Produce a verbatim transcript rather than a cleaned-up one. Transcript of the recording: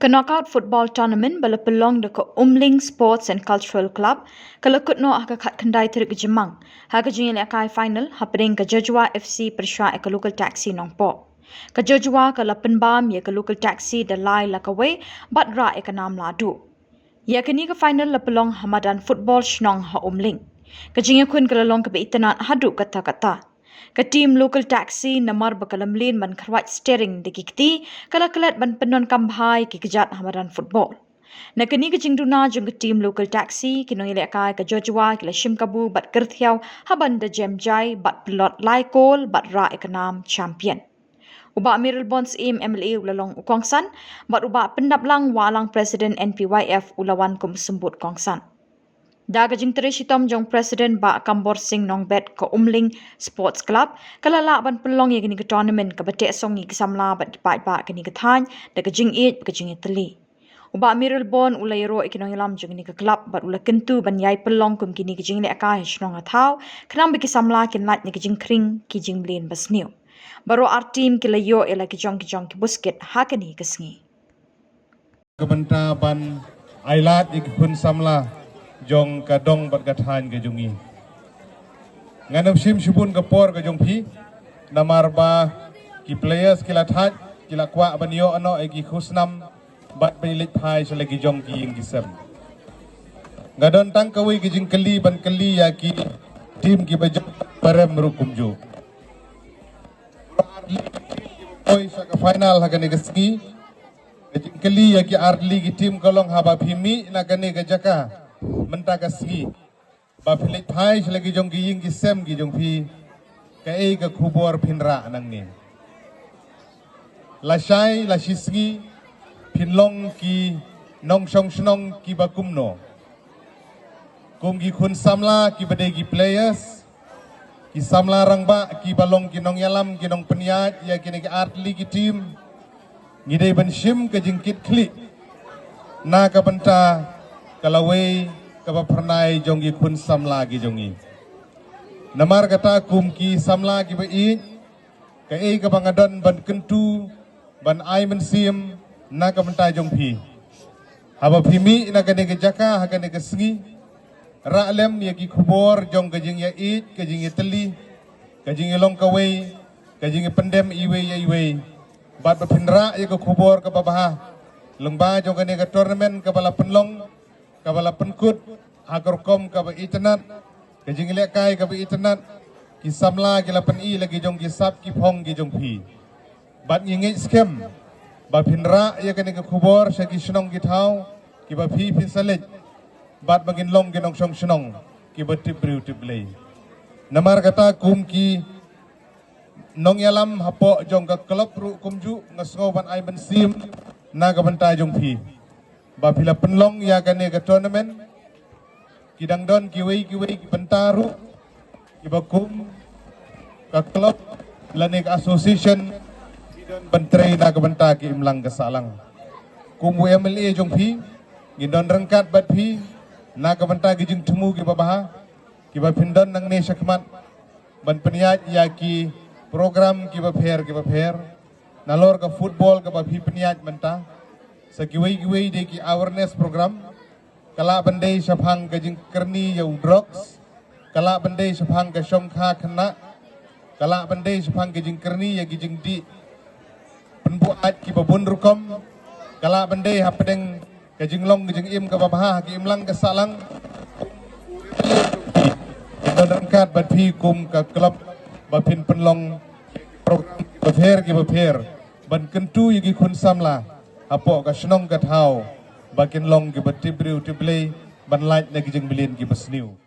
Ka Knockout Football Tournament ba la pynlong da ka Umling Sports and Cultural Club ka la kut noh ha ka khatkhyndai tarik Jymmang ha ka jingïalehkai final hapdeng ka Jojua F C pyrshah ïa ka Local Taxi Nongpoh. Ka Jojua ka la pynbam ïa ka Local Taxi da lai la kawei bad rah ïa ka nam la duh. Ïa kane ka final la pynlong ha madan football shnong ha Umling. Ka jingïakhun ka la long kaba itynnad haduh katta katta. Ka team Local Taxi namar ba ka la mlien ban kyrwat steering da ki kti, ka la klet ban pyndonkam bha ïa ki kjat ha madan football. Na kane ka jingduna jong ka team Local Taxi, ki nongïalehkai ka Jojua ki la shim kabu bad kyrthiaw ha ban da jem jai bad pynlot lai kol bad rah ïa ka nam champion. U Bah Mayralborn Syiem M L A u la long u kongsan bad u Bah Pyndaplang Wahlang President N P Y F u la wan kum u symbud kongsan. Da ka jingtrei shitom jong President Bah Kambor Singh Nongbet ka Umling Sports Club ka la lah ban pynlong ïa kane ka tournament kaba teh song ïa ki samla bad ki paidbah kane ka thaiñ da ka jingïeit bad ka jingïatylli. U Bah Mayralborn u la ïaroh ïa ki nongïalam jong kane ka club bad u la kyntu ban ïai pynlong kum kine ki jinglehkai ha shnong ha thaw khnang ba ki samla kin lait na ki jingkhring ki jingmlien basniew. Baroh ar team ki la ïoh ïa la ki jong ki jong ki buskit ha kane ka sngi. Ka bynta ban ailad ïa ki khun samla jong ka dong bad ka thaiñ ka jong ngi. Ngan ym shim shibun ka por ka jong phi namar ba ki players ki la thait, ki la kwah ban ïoh noh ïa ki khusnam bad ban leit phai sha la ki jong ki ïing ki sem. Nga don tang kawei ka jingkylli ban kylli ïa ki team kiba jop ba rem ruh kumjuh. Poi sha ka final ha kane ka sngi. Ka jingkylli ïa ki artylli ki team ka long haba phi mih na kane ka jaka mynta ka sngi ba phi leit phai sha la ki jong ki ïing ki sem ki jong phi, kaei ka khubor phin rah nangne? Lashai lashisngi phin long ki nongshong shnong kiba kumno? Kum ki khun samla kiba dei ki players, ki samla rangbah kiba long ki nongïalam ki nongpynïaid ïa kine ki artylli ki team, ngi dei ban shim ka jingkitkhlieh na ka bynta ka lawei kaba phyrnai jong ki khun samla ki jong ngi. Namar kata kum ki samla kiba ïeit, kaei kaba nga don ban kyntu ban ai mynsiem na ka bynta jong phi. Haba phi mih na kane ka jaka ha kane ka sngi, rah lem ïa ki khubor jong ka jingïaieit, ka jingïatylli, ka jingïalong kawei, ka jingïapyndem iwei ïa iwei. Bad ba phin rah ïa ka khubor kaba bha lyngba jong kane ka tournament kaba la pynlong, kaba la pynkut ha ka rukom kaba itynnad, ka jinglehkai kaba itynnad. Ki samla ki la pyni la ki jong ki sap ki phong ki jong phi. Bad ngi ngeit skhem ba phin rah ïa kane ka khubor sha ki shnong ki thaw kiba phi phin sa leit, bad ba ngin long ki nongshong shnong kiba tip briew tip Blei. Namar kata kum ki nongïalam hapoh jong ka club ruh kumjuh nga sngew ban ai mynsiem na ka bynta jong phi ba phi la pynlong ïa kane ka tournament. Ki dang don kiwei kiwei ki bynta ruh kiba kum ka club lane ka association ki don ban trei na ka bynta ki imlang ka sahlang. Kum u M L A jong phi, ngin don ryngkat bad phi na ka bynta ki jingthmu kiba bha kiba phin don nangne shakhmat ban pynïaid ïa ki program kiba pher kiba pher. Nalor ka football kaba phi pynïaid mynta, sa kiwei kiwei de ki awareness program. Ka lah ban dei shaphang ka jingkyrni ïa u drugs, ka lah ban dei shaphang ka shongkha khynnah, ka lah ban dei shaphang ka jingkyrni ïa ki jingdih pynbuaid kiba bun rukom, ka lah ban dei hapdeng ka jinglong ka jingim kaba bha ha ki imlang ka sahlang. Don ryngkat bad phi kum ka club ba phin pynlong program kiba pher kiba pher ban kyntu ïa ki khun samla hapoh ka shnong ka thaw ba kin long kiba tip briew tip Blei ban lait na ki jingmlien kiba sniew.